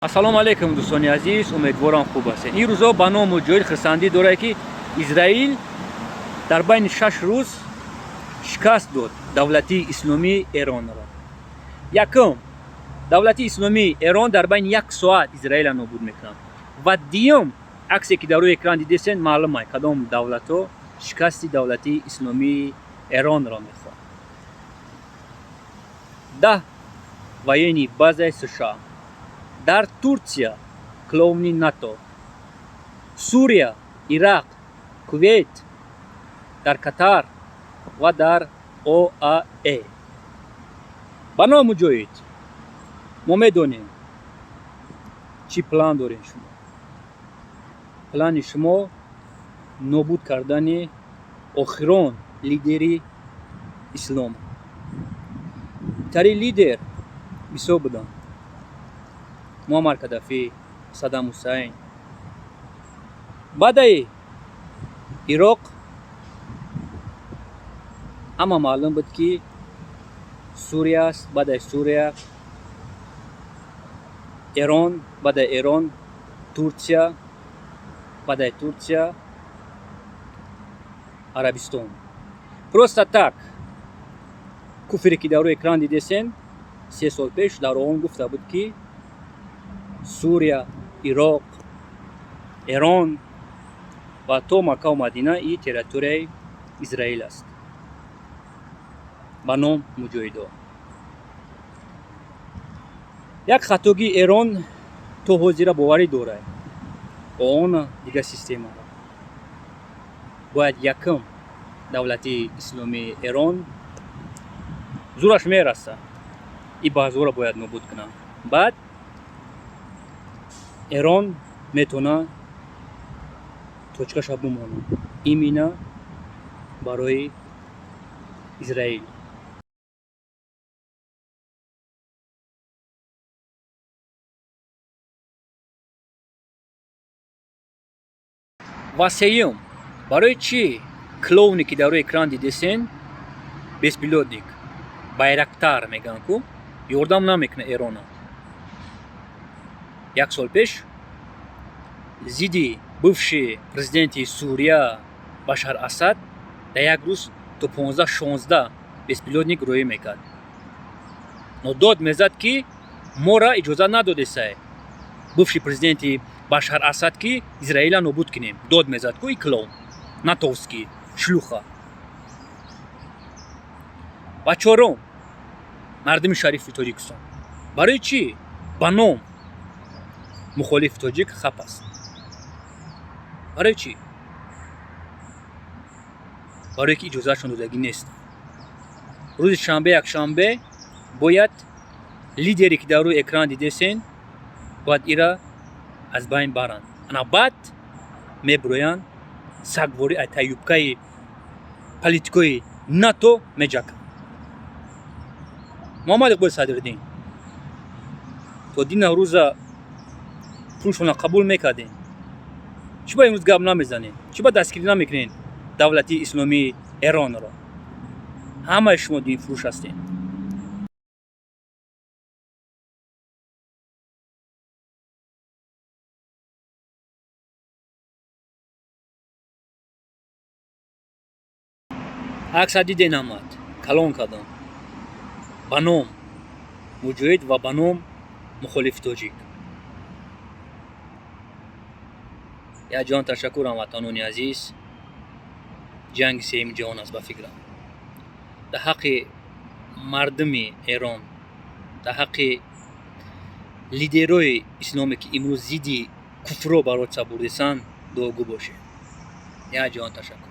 Ассалому алайкум, дӯстони азиз, умедворам, хуб ҳастед. Ин рӯзҳо ба ному ҷои хурсандӣ дорад, ки Израил дар байни 6 рӯз шикаст дод давлати исломии Эронро. Якум, давлати исломии Эрон дар байни як соат Израила нобуд мекунад. Ва дуюм, аксе, ки дар рӯи экран дидесен, маълум ай, кадом давлатҳо шикасти давлати исломии Эронро мехоҳанд. 10 военный базаи США дар Турсия, клоуни НАТО, Сурия, Ирақ, Кувейт, дар Катар ва дар ОАЭ. Ба ном муҷоҳид, мо медонем, чӣ план дорем. Шумо, плани шумо нобуд кардани охирон лидери ислом. Тари лидер бисёр буданд: Муаммар Кадафӣ, Саддам Ҳусайн. Баъдаи Ироқ ҳама маълум буд, ки Сурия аст, баъдаи Сурия Эрон, баъдаи Эрон Турсия, баъдаи Турсия Арабистон. Просто так куфре, ки дар рӯи экран дидесен, 3 сол пеш дар он гуфта буд, ки Сурия, Ироқ, Эрон ва то Маккаву Мадина и территорияи Израил аст. Ба ном муҷоҳидо, як хатогии Эрон то ҳозира боварӣ дорад он дигар системаро. Бояд якум давлати исломии Эрон зураш мераса, и баъзҳоро бояд нобуд кунад, баъд Эрон метавона точкаша бимонад именно барои Израил. Ва сеюм, барои чӣ клоуне, ки дар рӯи экран дидесен, беспилотник Байрактар мегӯянд ку, ёрдам намекунад Эрона? Як сол пеш зидди бывший президенти Сурия Башар Асад дар як рӯз то 15-16 беспилотник роӣ мекард, но дод мезад, ки мора иҷозат надодесай бывший президенти Башар Асад, ки Израила нобуд кунем. Дод мезад ку и клоун натовский шлюха. Ва чорум, мардуми шарифи Тоҷикистон, барои чӣ ба ном мухолифи тоҷик хап аст? Барои чӣ? Барое ки иҷозатшон додагӣ нест. Рӯзи шанбе, якшанбе бояд лидере, ки дар рӯи экран дидесен, бояд ира аз байн баранд. Ана баъд мебироянд, сагворӣ ай таюбкаи политикои НАТО меҷаканд. Муҳаммад Иқболи Садриддин, то дина рӯза пулшона қабул мекардем, чӣ ба имрӯз гап намезанем? Чӣ ба дастгирӣ намекунем давлати исломии Эронро? Ҳамаи шумо динфурӯш ҳастем. Акса диден, ҳамат калон кардам. Ба ном муҷоҳид ва ба ном мухолифи тоҷик. Як ҷон ташаккур, ҳамватанони азиз. Ҷанги сеюми ҷаҳон аст, ба фикрам. Дар ҳаққи мардуми Эрон, дар ҳаққи лидерои исломе, ки имрӯз зидди куфрро барои бурдисанд, дуогӯ бошед. Як ҷон ташаккур.